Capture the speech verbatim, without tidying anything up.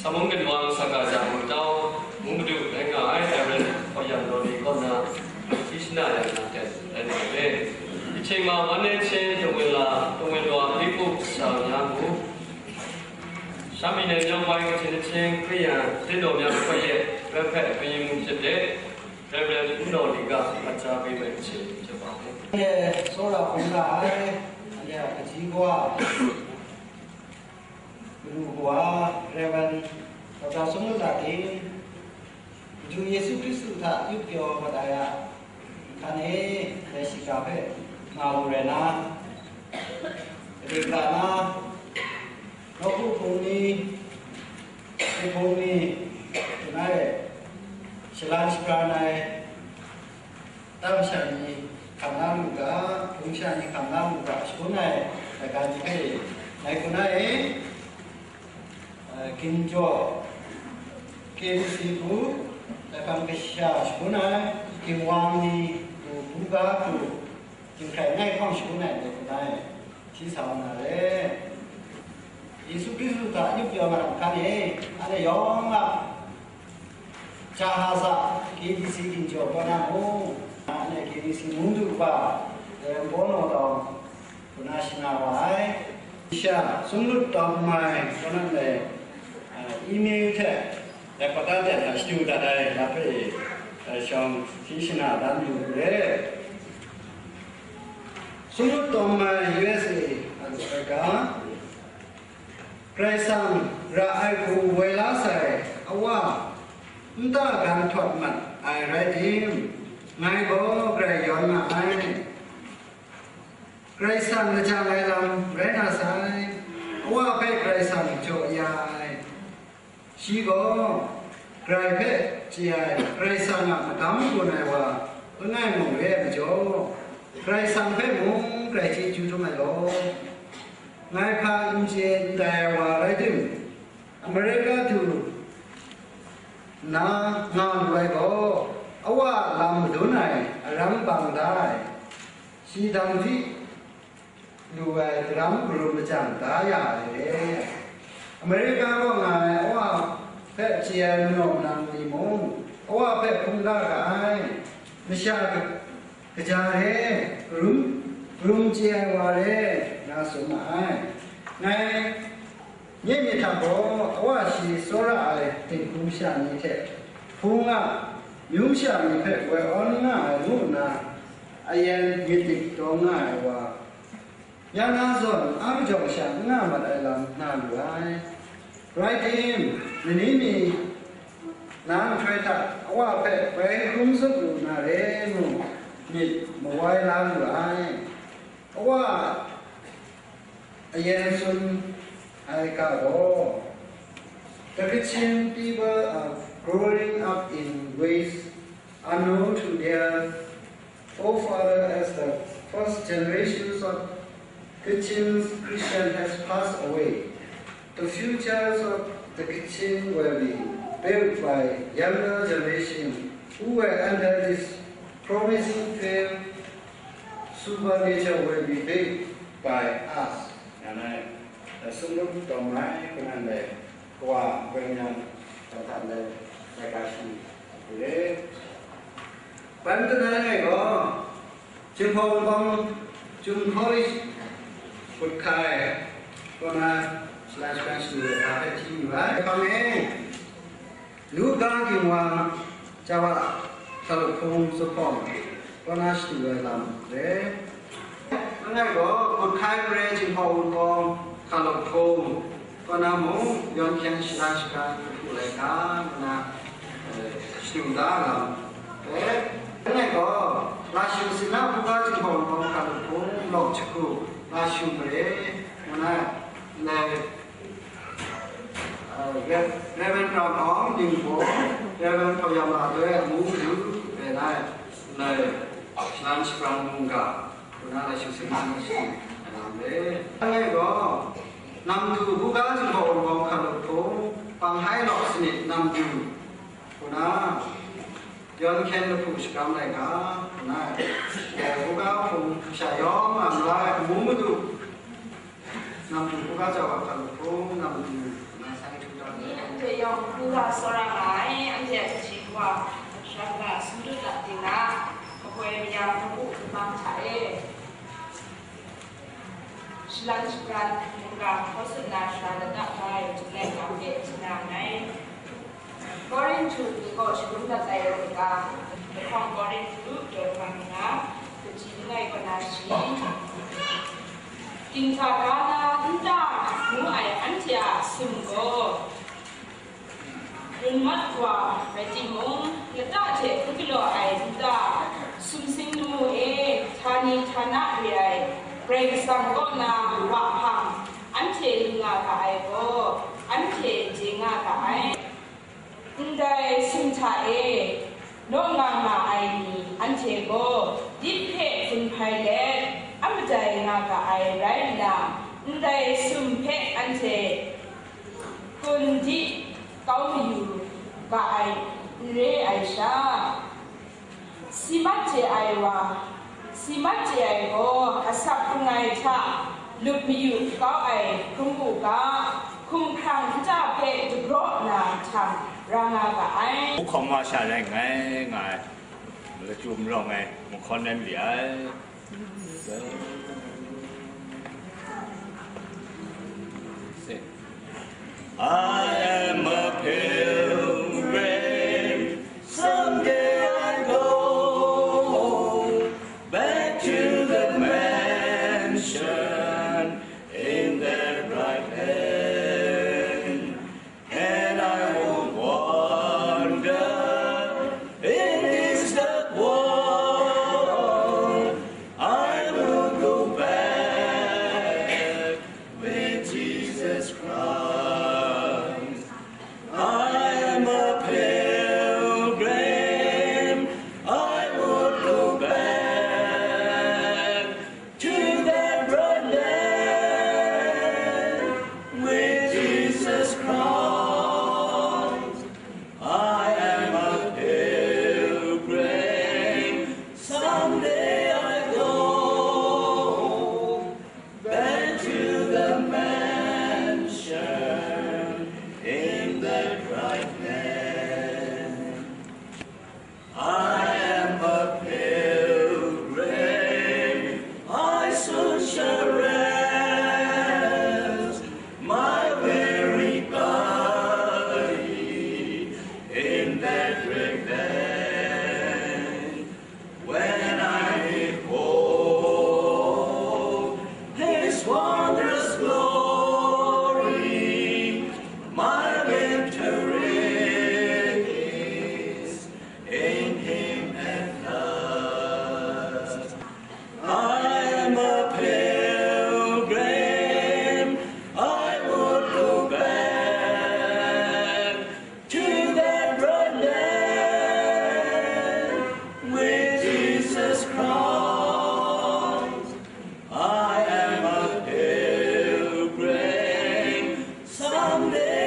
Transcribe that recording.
Sa mung ginwang saka ja mung tau, mung madu rai nga ai Reverend Hkawt Yang Lawli kaw na, shi shana yang na ten rai nga ai. Jahcheng ma wan ai hte Tawin la, Tawin la, Bikpu sa nya mu. Sha mi nai myawm wai kahtsin ahkying Hkriyan, Hte Daw Mya Hkawye, Rai Hpe Hpyi Mung Jade, Reverend Hkun Daw Li ga, Hkatja Bwi Meng Hte, Jaba Hpe. Anhte tsawra hkrum ra ai, anhte a kaji kawa, Madu kawa, Reverend Doctor Sumlu Lati, Madu Yesu Hkristu hta yup pyaw mat ai a, Hkan e, dai shiga hpe nga lu rai na, gade ga na, nawku hpung ni, hpung ni, hpung ai, shalan shapran ai, tam sha ni hkam na lu ga, hpung sha ni hkam na lu ga, shangun ai, laika ni hpe, ngai hku na e, Ginjaw, K B C hku, laihpang kasha shangun ai, Ginwang ni hku, buga hku, Jinghkrai ngai hkawng shangun ai, dai hku na e, shi sa wa na re. Yesu Hkristu hta yup pyaw ai lam hkan e, anhte yawng a, Jahaza, K B C ginjaw kaw na mu, anhte K B C mung du kaba, Reverend Paul Naw Tawng, kaw na shana wa ai. Sha, Sumlut Tawng Mai, kaw na ndai, ah, email hte, dai kawta de hta shadu dat ai, la hpe, ah, shawng hpyi shana dan yu u re. Sumlut Tawng Mai, U S A, a lu ai ga, Karai Kasang ra ai hku woi la sai, a Wa, nta gan htawt mat ai rai tim, ngai gaw grai yawn nga ai. Karai Kasang lajang ai lam rai na sai, a Wa hpe Karai Kasang jaw ya ai. Shi gaw, Karai hpe chye ai, Karai Kasang a madam gun ai wa langai mung re ai majaw, Karai Kasang hpe mung grai chyeju htum ai law, ngai hpa n chye n tai ai wa rai tim, Amerika du nna nga lu ai gaw, a Wa a lam madun ai aram bang da ai, shi dang hpyi lu ai daram karum machyang da ya ai re. Amerika kaw nga ai a Wa hpe chye ai manaw manang ni mung, a Wa hpe hpung da ga ai, masha kaja re, karum, karum chye ai wa re, nga tsun ma ai. Ngai nye myit hta gaw, a Wa shi tsawra ai dinghku masha ni hte hpung a myu masha ni hpe woi awn nga ai ngu nna, a yan myit dik taw nga ai wa, ya na zawn a majawng sha n nga mat ai lam na lu ai. Rai tim, nani mi na nhtoi hta a Wa hpe bai hkrum tsun lu na re ngu myit mawai la lu ai. A Wa a yan tsun ai ga gaw, the Kachin people are growing up in ways unknown to their forefather as the first generations of Kachin Christian has passed away. The futures of the Kachin will be built by younger generation who will enter this promising field. Supernature will be built by us. Nga na, Sumlut Tawng Mai, kaw na ndai, kawa, Gwen Yang, kata ndai, laika shi, re. Ban tana ngai gaw, Jinghpaw Wunpawng Jung College, Kut Hkai, kaw na, Shalai Shapran Shadu ai hpe hti yu ai. Hpang e, Luka Ginwang, Jawa Hkalup Hpung Zuphpawng, kaw na shadu ai lam re. Langai gaw, Kut Hkai Mare Jinghpaw Wunpawng Hkalup Hpung, kaw na mung, Yawn Hkyen Shalai Shapran Hkristu Laika, kaw na, eh, shadu da ai lam re. Langai gaw, Lashu Sinna Buga Jinghpaw Wunpawng Hkalup Hpung, Lawk Jahku, Lashu Mare, kaw na, ndai, Reverend Ram Awng Ningbaw, Reverend Hkawt Yang Latoi, amu madu, re ai, ndai, Shalai Shapran Mungga, kaw na Lashu Sinna Mungga, lam re. Langai gaw, Namdu Buga Jinghpaw Wunpawng Hkalup Hpung, Panghai Lawk Sanit Namdu, kaw na, Yawn Hkyen Lahpu Shakram Laika, kaw na, Buga Hpung, sha yawng a mara ai amu madu, Namdu Buga Jawa Hkalup Hpung, Namdu, kaw na, Sai Htu Tam, Hpe yawng hkru wa tsawra nga ai, anhte a htaji wa, shara sumdut lat ting na, makoi mayang hkrup hkrup hkam hta e, shalan shapran, mungga hkaw sut na shara lata bai, htum ai ga hpe htina nngai. Korinhtu ni gaw shagun dat ai rai nga, lahkawng Korinhtu daw hkra nga, hpaji langai kaw na shi, Ginhta ga na nta ngu ai anhte a sum gaw, run mat wa rai timung, lata hte n galaw ai nta, sumsing lamu e, htani htana re ai, Karai Kasang kaw na wa hpang, anhte lu nga ga ai gaw, anhte chye nga ga ai. Ndai sum hta e naw nga nga ai ni anhte gaw dip hpe hkun hpai let a madai nga ga ai rai nna, ndai sum hpe anhte hkun di kau mayu ga ai n re ai sha, si mat chye ai wa, si mat chye ai gaw asak hkrung ai hta lup mayu kau ai hkrum u ga, hkumhkrang nta hpe dagraw na htam ra nga ga ai. Hkawm wa sha rai nngai, nga ai. Malachyu marawng ai, mahkawn rai mali ai. I am a pilgrim. Someday I go back to the mansion in that bright land, and I won't wander in this dark world. I will go back with Jesus Christ. I am a pilgrim. I would go back to that bright land with Jesus Christ. I am a pilgrim. Someday I go back to the mansion in that bright land. I am a pilgrim, I soon shall rest my weary body in that great land. When I behold His wondrous glory, my victory is in Him at last. I am a pilgrim, I would go back to that bright land with Jesus Christ. I am a pilgrim, someday